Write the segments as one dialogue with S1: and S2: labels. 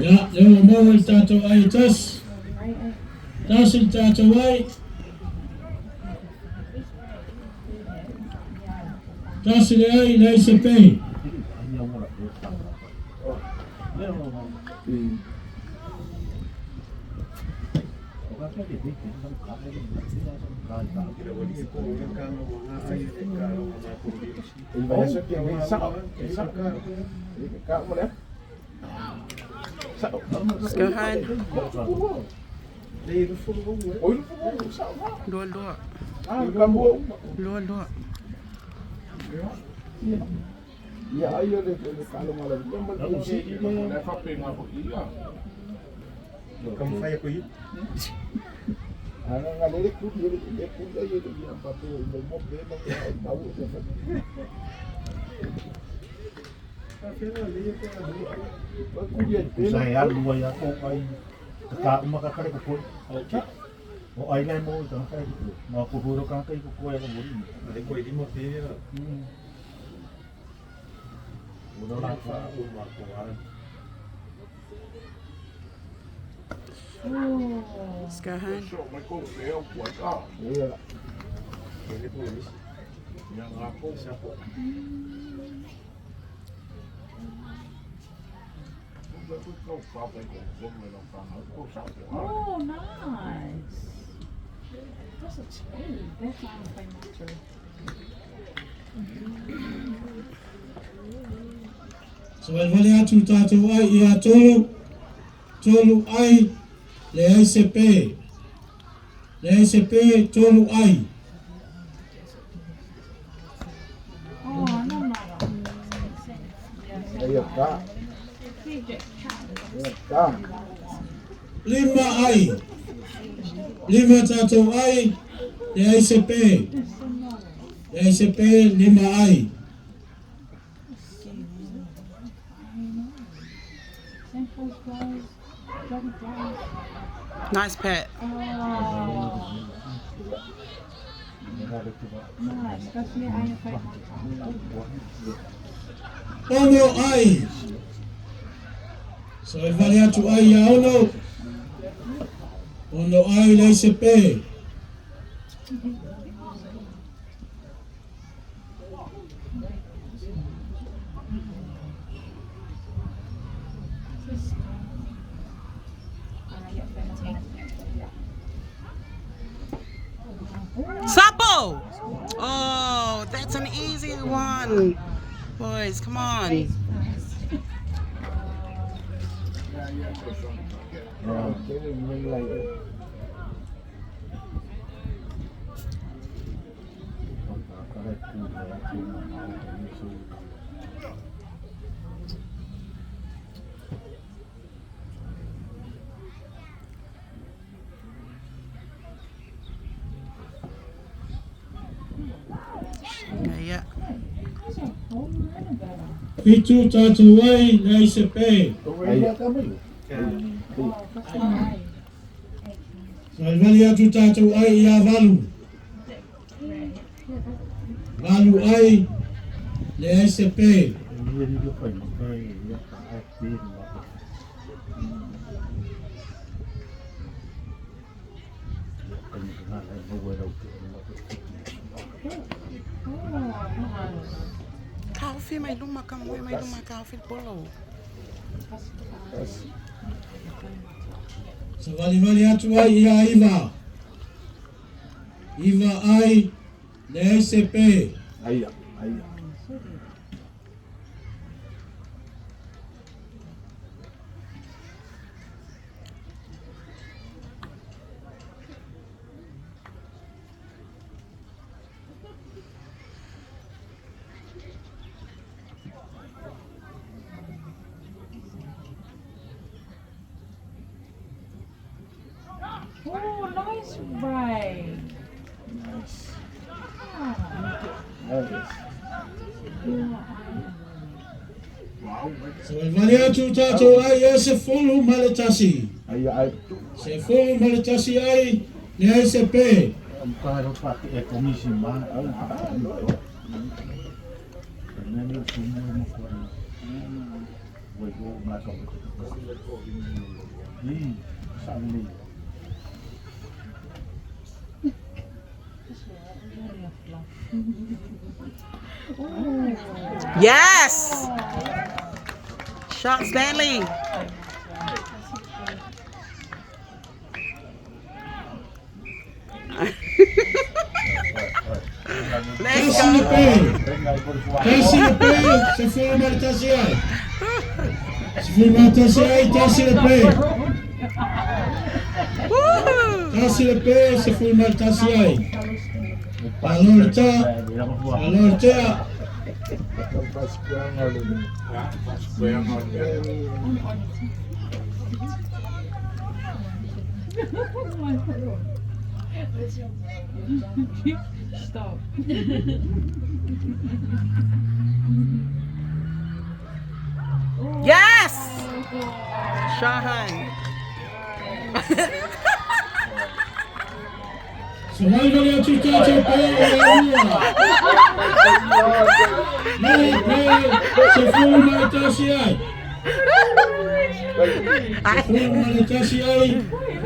S1: Ia, lea ua maua i le tatou ai e tasi. Tasi le tatou ai. Tasi le ai, leai se pe.
S2: Sekarang Dua dua. Dua dua.
S3: Sa he alu ai a ko ai ka ka uma ka kare ko koi. O ai lai mo i ka kare ko koi. Ma ko huro ka kai ko koi ka mori.
S4: Le koe lima pēra.
S3: O no la
S4: Wha o ma ko ai.
S2: Sekarang
S4: Ke le ko misi. Sapo.
S5: Oh, nice. That's a tree. That's not a famous tree.
S1: Savalivali atu tatou ai ia tolu, tolu ai, leai se pe. Leai se pe, tolu ai.
S5: Oh, no, no.
S1: Lima ai. Lima tatou ai, leai se pe. Leai se pe, lima ai.
S5: Simple flowers, bloody flowers.
S2: Nice pet.
S5: Oh, nice. That's me. I am
S1: Ono ai. Savalivali atu ai ia ono. Ono ai, leai se pe.
S2: Sapo! Oh, that's an easy one. Boys, come on.
S3: Kare ku le atu ma o so.
S2: Okay, yeah.
S1: Fitu tatou ai, leai se pe. Savalivali atu tatou ai ia valu. Valu ai, leai se pe.
S3: Ni ni lo kai ma kai ya ka ai pe ma. Kai ni na lai mo wa rau te ma te.
S2: Kaufi mai luma ka moe mai luma kaufi polo.
S1: Savalivali atu ai ia iva. Iva ai, leai se pe.
S5: Oh, nice break. Nice.
S1: Savalivali atu tatou ai ia se folu ma le tasi. Se folu ma le tasi ai, leai se pe.
S3: Am ka ro pa e komisi ma au.
S2: Yes! Shot Stanley. Let's
S1: Tasi le
S2: go.
S1: pe. Tasi le pe. Sefulu ma le tasi ai. Sefulu ma le tasi ai, tasi le pe.
S2: Woohoo!
S1: Tasi le pe, sefulu ma le tasi ai. Malo le tā, malo le tea.
S5: Stop.
S2: Yes! Shahan.
S1: Survival le atu tātou pe o le ua. Lua pe, sefulu ma le tasi ai. Sefulu ma le tasi ai,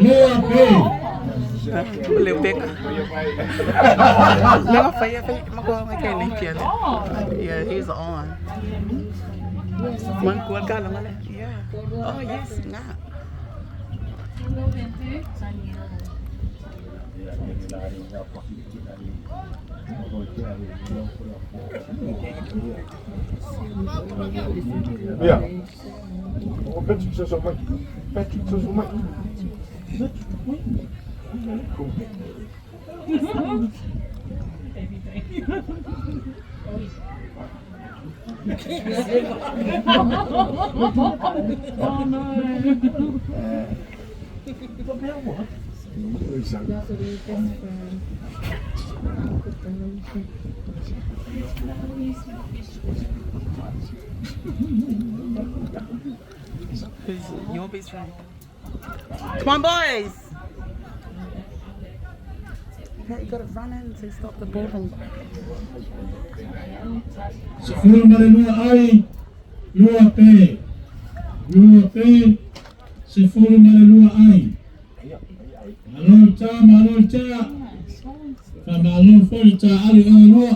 S1: lua pe.
S2: Leo big. Leo fai fai mako ngai kai nei pia le. Yeah, he's on. Man kual ka lang ale. Yeah. Oh yes, nga.
S4: Ia. O Patrick sa mai. Patrick sa mai.
S5: Oh no.
S2: Who's your best friend? Come on, boys. Pat, you gotta run in to stop the ball from.
S1: Sefulu ma le lua ai, lua pe. Lua pe, sefulu ma le lua ai. Malo le tā, malo le tea. Fa malo foi le tā alu o lua.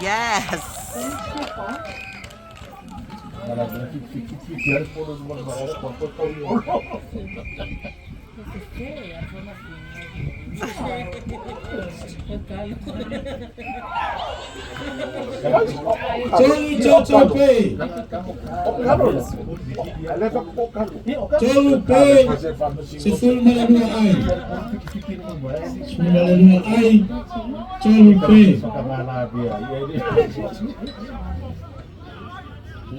S2: Yes.
S1: Tolu tātou pe. Tolu pe, sefulu ma le lua ai. Sefulu ma le lua ai, tolu pe.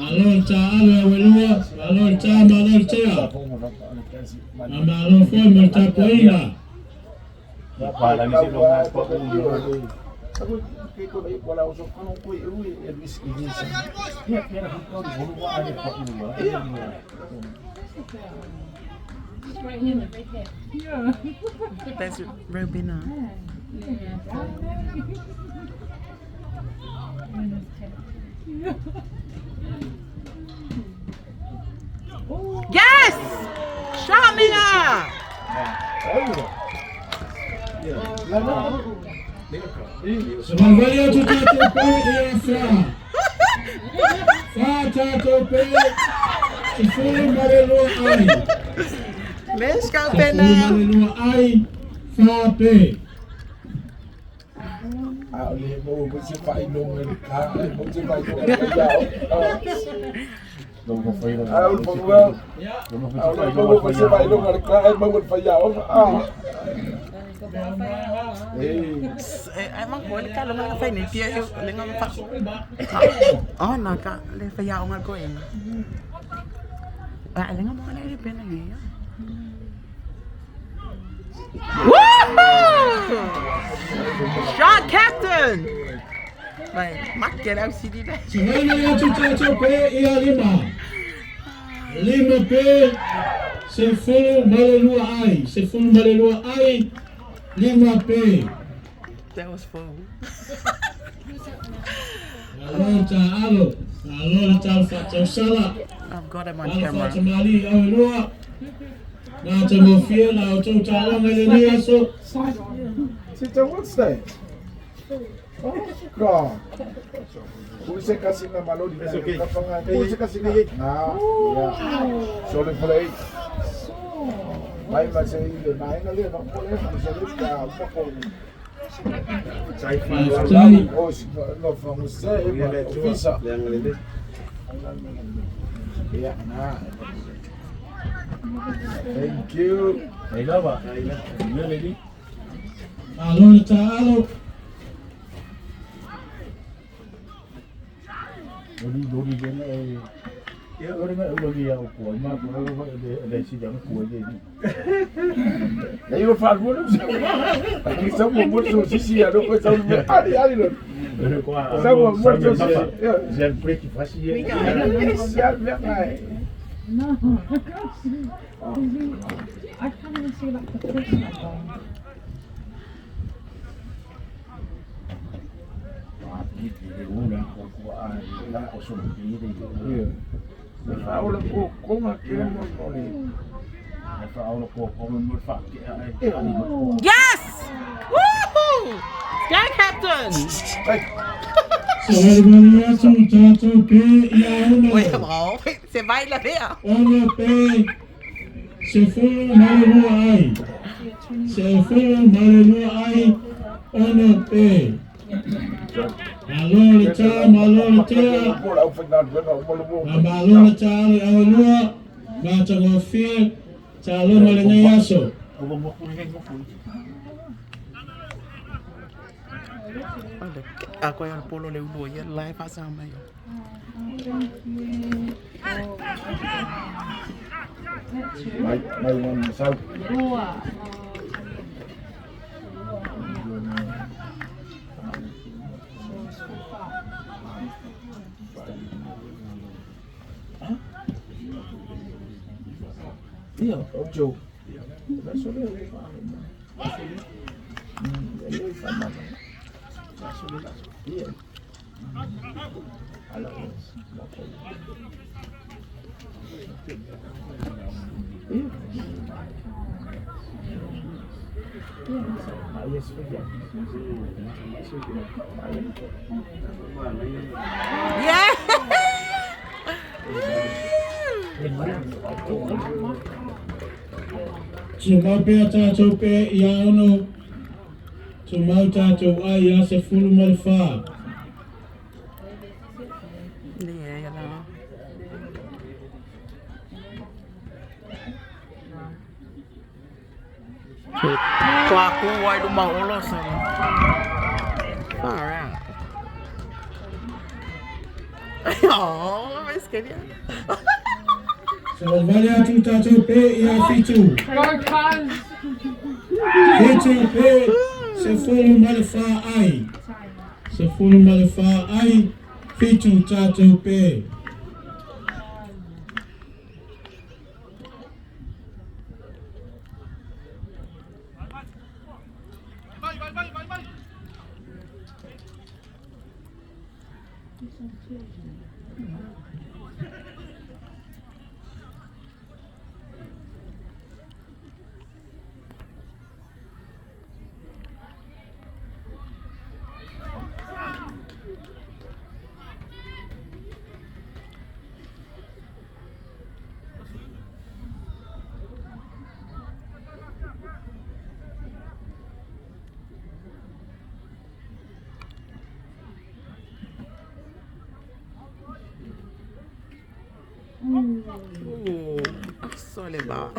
S1: Malo le tā alu e welua, malo le tā, malo le tea. Ma malo foi ma le tapuaina.
S5: Right here, right there. Yeah.
S2: That's Robina. Yes! Shamina!
S1: Savalivali atu tātou pe i a whā. Whā tātou pe, sefulu ma le lua ai.
S2: Let's go,
S1: Sefulu ma
S2: Bena.
S1: le lua ai, whā pe.
S2: Ai mang ko le ka lo nga fai nei pia e le nga fa. Oh na ka le fa ya o nga ko eng. Ah, le nga mo le pena ngi. Woohoo! Shot captain! Mai, make le au sili le.
S1: Savali atu tātou pe ia lima. Lima pe 12 ai. 12 ai. Lima pe.
S2: That was full.
S1: Malo ta alo. Malo le talo whatausala.
S2: I've got him on
S1: Alo
S2: camera.
S1: whatamali au e lua. Nā te mofia na o tau tālanga le ni aso.
S4: Tita, what's that? Oh, God. Use kasina malodi.
S3: It's okay.
S4: Use kasina. Na. Yeah. Sole play. Mai ma se ile na ina le na pole ma se le ka pa ko.
S1: Whaatai.
S4: Oh, no fa mo se ma ofisa. Yeah, na. Thank you.
S3: Ai lava. Le le li.
S1: Malo le tā alo.
S3: Lori lori le na e. Ia ore na uro ia o ko ma ko ro le le si ya ko le ni.
S4: E io fa il buono. Perché siamo molto sì sì, allora questo è ali ali lo.
S3: Le ko a.
S4: Siamo molto sì.
S3: J'ai un prix qui facile.
S5: No, I can't see. I can't even see like the first number.
S2: Yes! Woohoo! Sky Captain!
S1: Savali atu tātou pe ia ono.
S2: Wait, oh, wait, se vai la vea.
S1: Ono pe 12 ai. 12 ai. Ono pe. Malo le tā, malo le tea. Ma malo le tā alo au e lua. Mā te ngofia. Tā loma le nei aso.
S2: A koe o polo le ulua ia lai whasa mai.
S4: Mai mai wan sau.
S5: Lua.
S4: Io, ocho. Adesso le
S2: Yeah!
S1: Tumau pea tātou pe ia ono. Tumau tātou ai ia 14.
S2: Yeah, ia la. Toa ku wai luma olo sa. Far out. Oh, mas queria.
S1: Savali atu tātou pe ia 7.
S5: Go Cuz!
S1: 7 pe 14 ai. 14 ai. 7 tātou pe.
S2: Ooh, sole ba.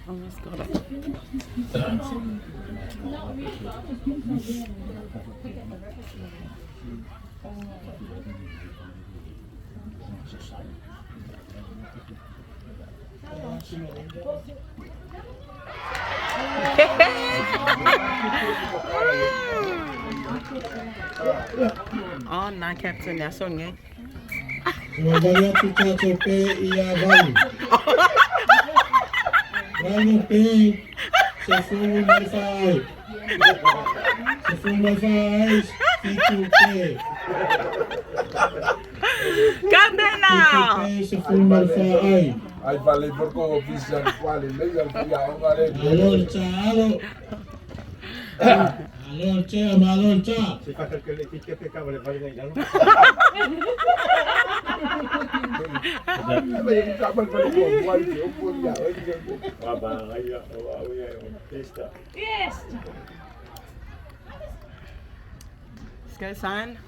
S2: Almost got it. Oh, na captain, that's on you.
S1: Savalivali atu tātou pe ia valu. Valu pe se fulu mai whaai. Se fulu mai whaai, 7 pe.
S2: Captain
S1: 7
S2: now.
S1: pe se fulu mai whaai.
S4: Ai vale por ko ofisi al quale lei al fia o ngare.
S1: Malo le tā alo. Malo le tea, malo le tā.
S3: Se whakakele ki te peka wale wale ngai lalo.
S4: Me ka mal ko ko wai te o ko ya o ke ko.
S3: Wa ba ngai ia o au ia o testa.
S5: Yes!
S2: Let's go, sign.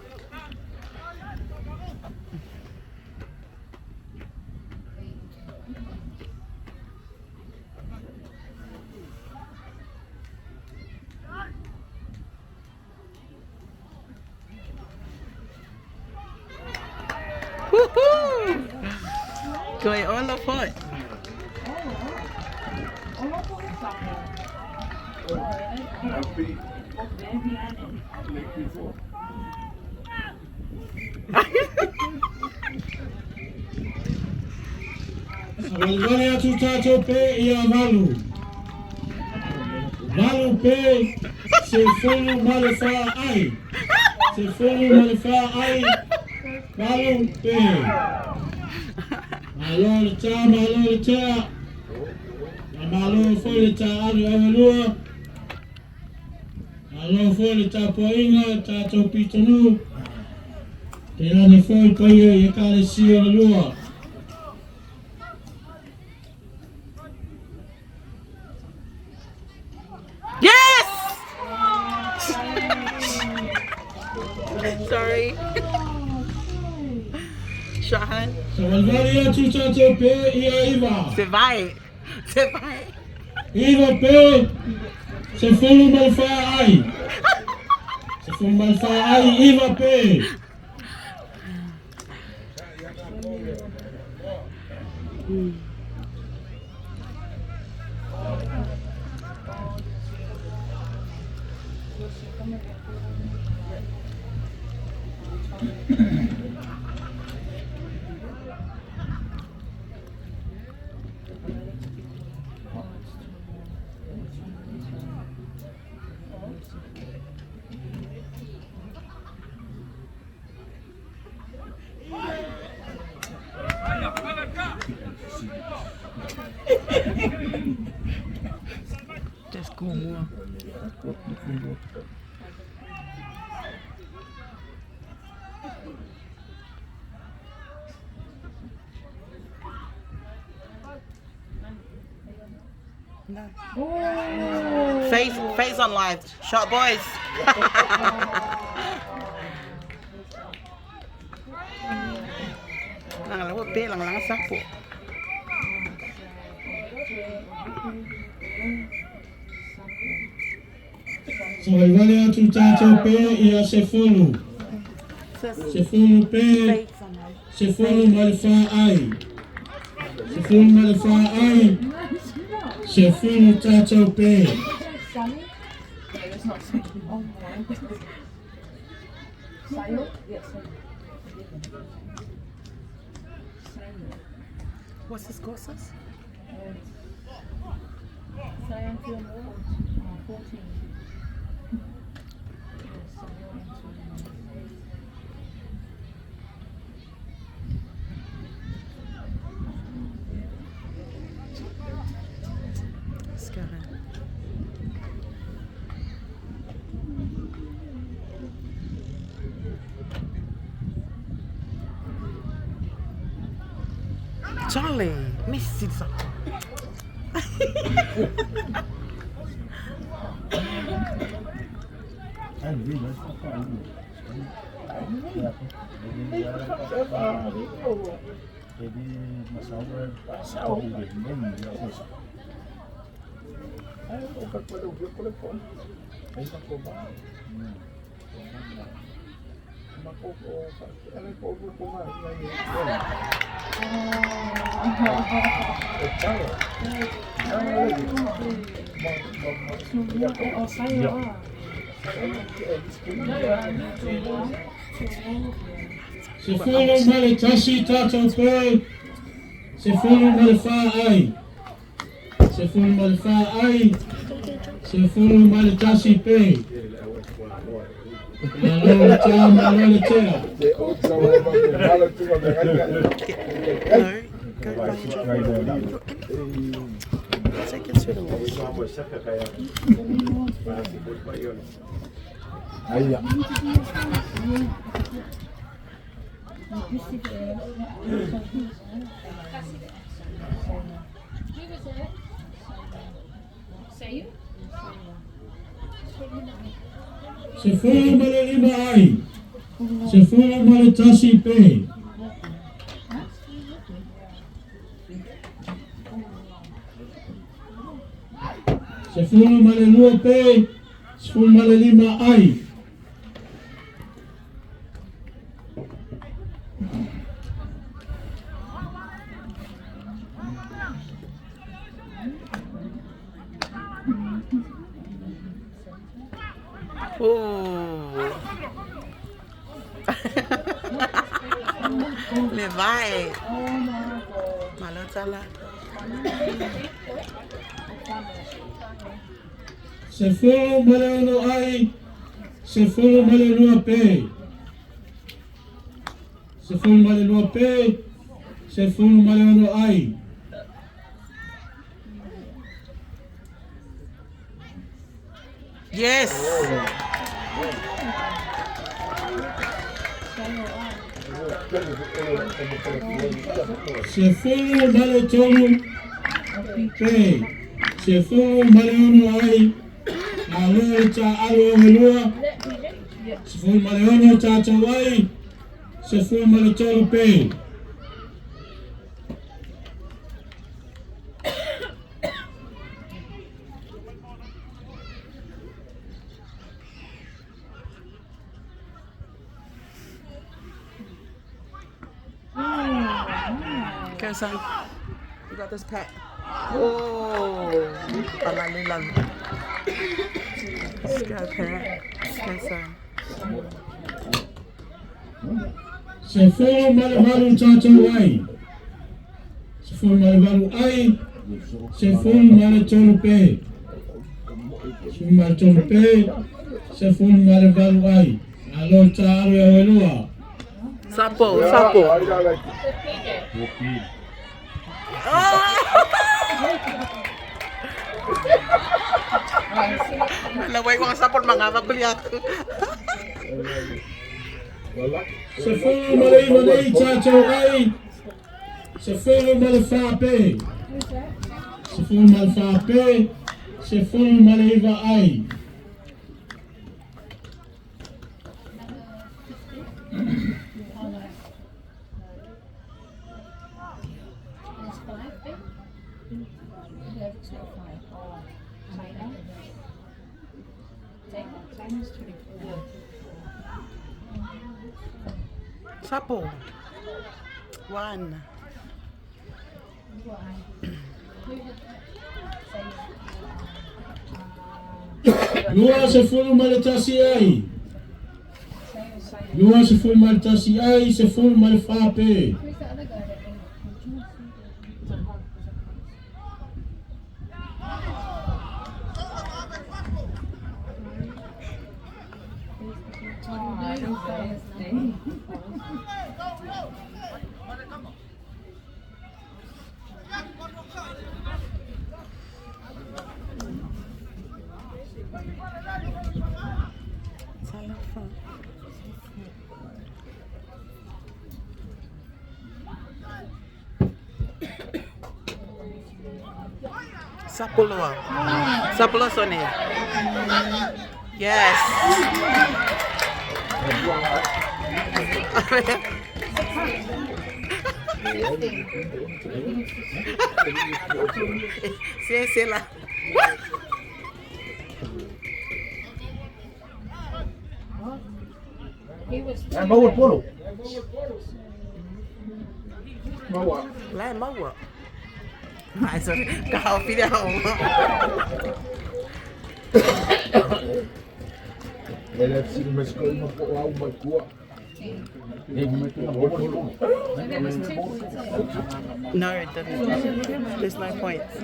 S2: Woohoo! Go on the foot.
S4: Happy. Like before.
S1: Savalivali atu tātou pe ia valu. Valu pe se fulu mai le whaai. Se fulu mai le whaai. Valu pe. Malo le tā, malo le tea. Na malo foi le tā alu awalua. Malo foi le tā poinga, tātou pitanu. Te rane foi paia i e kare si o le lua.
S2: Yes! Sorry. Shahan.
S1: Savalivali atu tātou pe ia iva.
S2: Survive. Survive.
S1: Iva pe se fulu mai whaai. Se fulu mai whaai, iva pe.
S2: Just go more. No. Face on live. Shot boys. Lang lang pe lang lang sapo.
S1: Savalivali atu tātou pe ia se fulu. Se fulu pe, se fulu mai le whaai. Se fulu mai le whaai. Se fulu tātou pe.
S5: Sunny? No, it's not sunny. Oh my. Sayo? Yes. Sayo.
S2: What's this course?
S5: Sayo 14. Yes, Sayo and
S2: Let's go. Charlie, misi sa.
S1: Sefulu ma le tasi tatou pe. Sefulu ma le fa ai. Sefulu ma le fa ai. Sefulu ma le tasi pe. Malo le tea, malo le tea.
S2: No, go find your. Take it to the wall.
S1: Sefulu ma le lima ai. Sefulu ma le tasi pe. Sefulu ma le lua pe. Sefulu ma le lima ai.
S2: Ooh. Le vai. Malo tala.
S1: Sefulu ma le ono ai. Sefulu ma le lua pe. Sefulu ma le lua pe. Sefulu ma le ono ai.
S2: Yes.
S1: Sefulu ma le tolu pe. Sefulu ma le ono ai. Malo le ta alo o lua. Sefulu ma le ono tatou ai. Sefulu ma le tolu pe.
S2: Okay, son. You got this pack. Oh, Alalilan. Let's go, Pat. Okay, son.
S1: Sefulu ma le valu tatou ai. Sefulu ma le valu ai. Sefulu ma le tolu pe. Sefulu ma le tolu pe. Sefulu ma le valu ai. Malo le ta alo e lua.
S2: Sapo, sapo. Laway ko ang sapol mga maguliak.
S1: Sefulu ma le iva nei tatou ai. Sefulu ma le fa pe. Sefulu ma le fa pe. Sefulu ma le iva ai.
S2: Sapo. One.
S1: Lua sefulu ma le tasi ai. Lua sefulu ma le tasi ai. Sefulu ma le fa pe.
S2: Salafa. Sapoloa. Sapoloa Sone. Yes. Se se la.
S3: E maua le polo.
S4: Maua.
S2: La maua. Ai sorry. Ka hao pira ho.
S4: E le fsili me sko ima po au mai kua.
S2: No, it didn't. There's no points.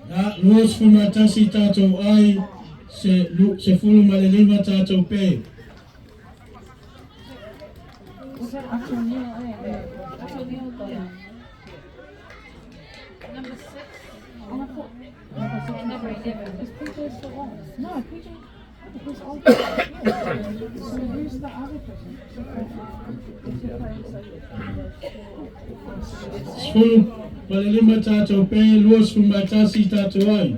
S1: Na 21 tātou ai, se, 15 tātou pe.
S5: Was that Antonio? Antonio
S6: Number 6.
S5: And I thought,
S6: Number 11.
S5: is PJ still on? No, PJ was old. Yeah. So who's the other person?
S1: 15 tātou pe, 21 tātou ai.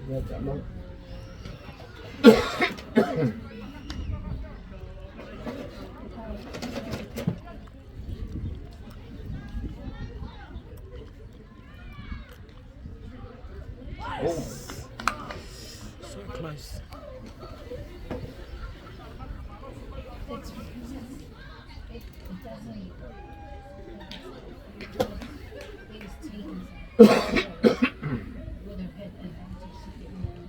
S4: Ia ta mau.
S2: So close.
S6: It's because it doesn't. These teams would have had advantage to get more.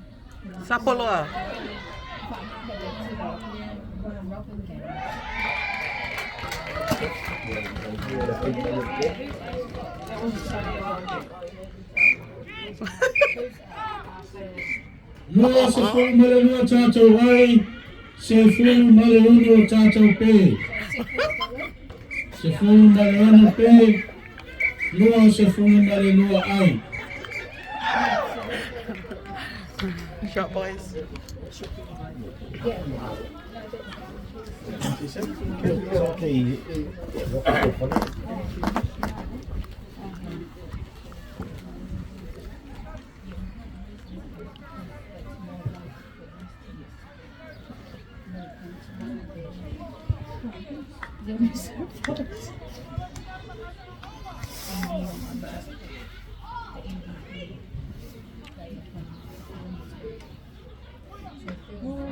S2: Sapoloa.
S6: But that's a round robin game.
S1: 22 tātou ai, 16 tātou pe. 16 pe, 22 ai.
S2: Shot boys.
S3: Okay.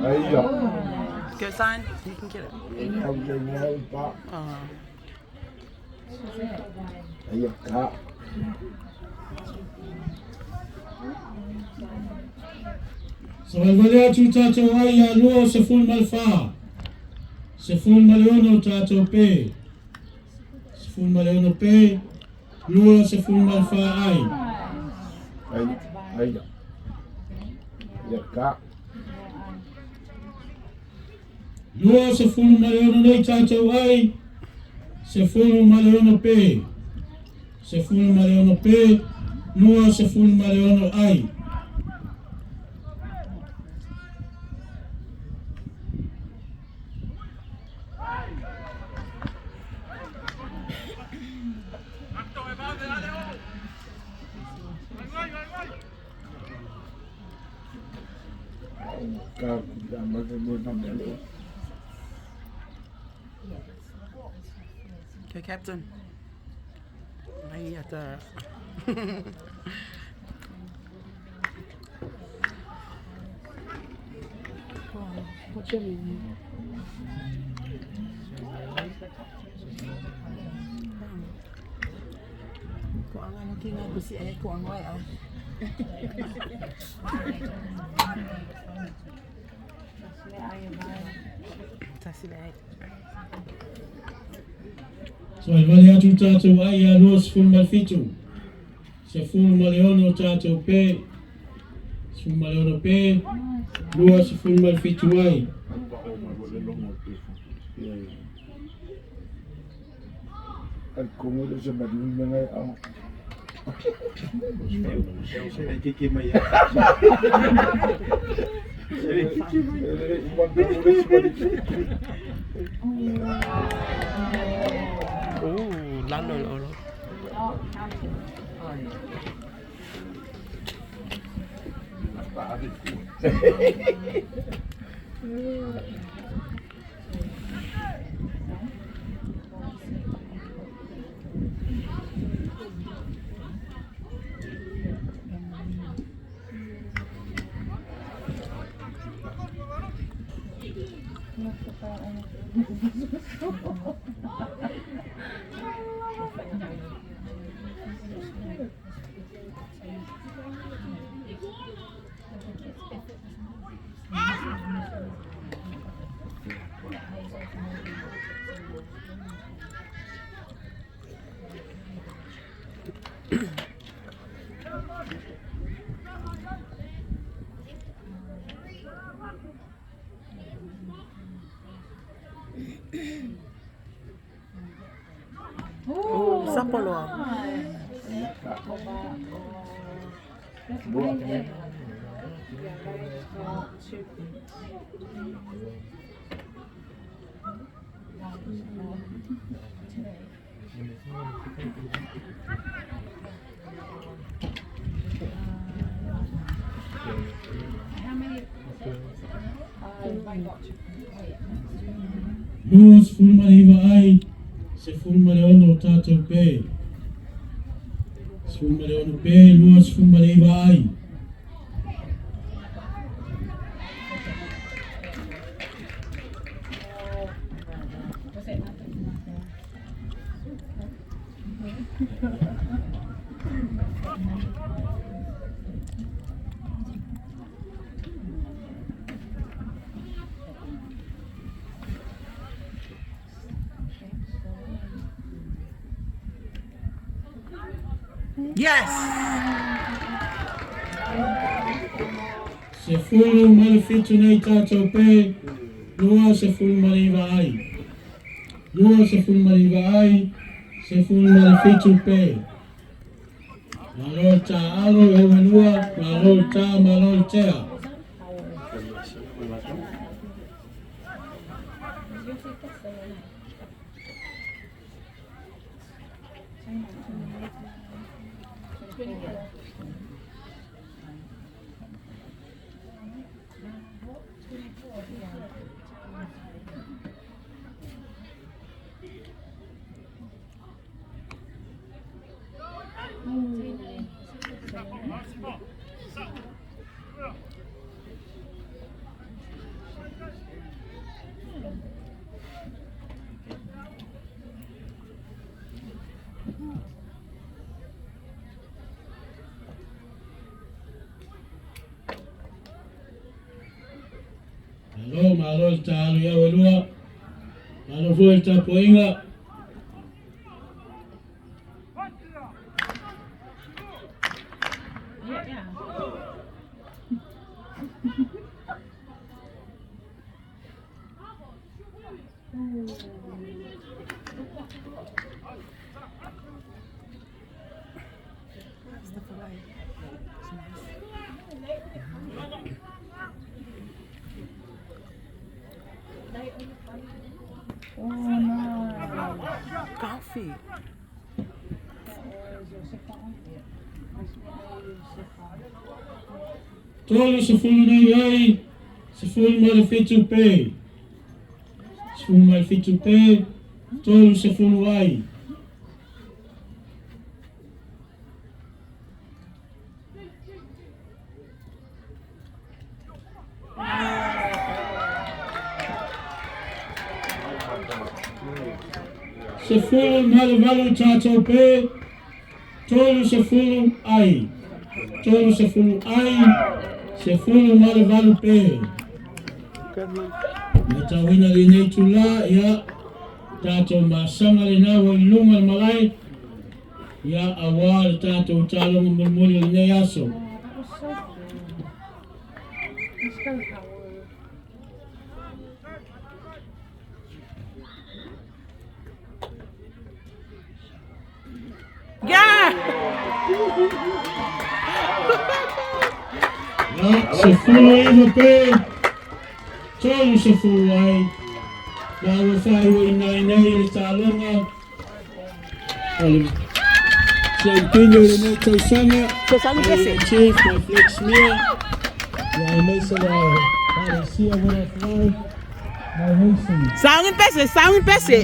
S4: Ai ia.
S2: Go sign. You can get it.
S4: Au le ngau pa.
S2: Oh.
S4: Ai ka.
S1: Sa valvale atu tātou ai a 24. 16 tātou pe. 16 pe, 24 ai.
S4: Ai ai ia. Ia ka.
S1: 26 nei tātou ai, 16 pe. 16 pe, 26 ai.
S4: Ka ku ma ke mo na me.
S2: Go captain. Ai ata. Ko anga no ki ngā kusi e ko anga ai au. Tasi le ai.
S1: Sa valvale atu tātou ai a 27. 16 tātou pe. 16 pe, 27 ai.
S4: Ai kongo le se ma ni me ngai au.
S2: Ooh, lalo lolo. Ooh, sapoloa.
S1: Lua 19 ai, 16 tātou pē. 16 pē, 29 ai.
S2: Yes!
S1: 17 nei tātou pē, 29 ai. 29 ai, 17 pē. Malo tā alo e wenua, malo tā malo tea. Malo, malo le tā alo ia welua. Malo fua le tapuaiga.
S2: Where's the fillet? It's nice.
S5: Oh, nice.
S2: Coffee.
S1: 30 nei ai, 17 pē. 17 pē, 30 ai. 18 tātou pē, 30 ai. 30 ai, 18 pē. Me tauina le nei tūlā, ia, tātou masanga le nā wa i lunga le malae, ia awā le tātou tālonga mulimuli o lenei aso.
S5: Oh, that was so cool. Let's go, Howard.
S2: Yes!
S1: Ia, 19 pe, 30 ai. Ma ua faaiuina ai nei le taaloga o le siaupini o lenei tausaga.
S2: Fesauni pese.
S1: Chief ma Flex Mia. Ia aemaise le Palesia World of Life. Ma Hastings.
S2: Sauni pese, sauni pese.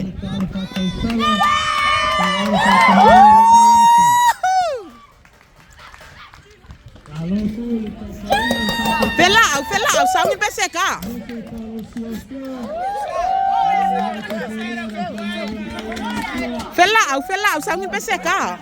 S2: Felau, felau, sauni pese ka. Felau, felau, sauni pese ka.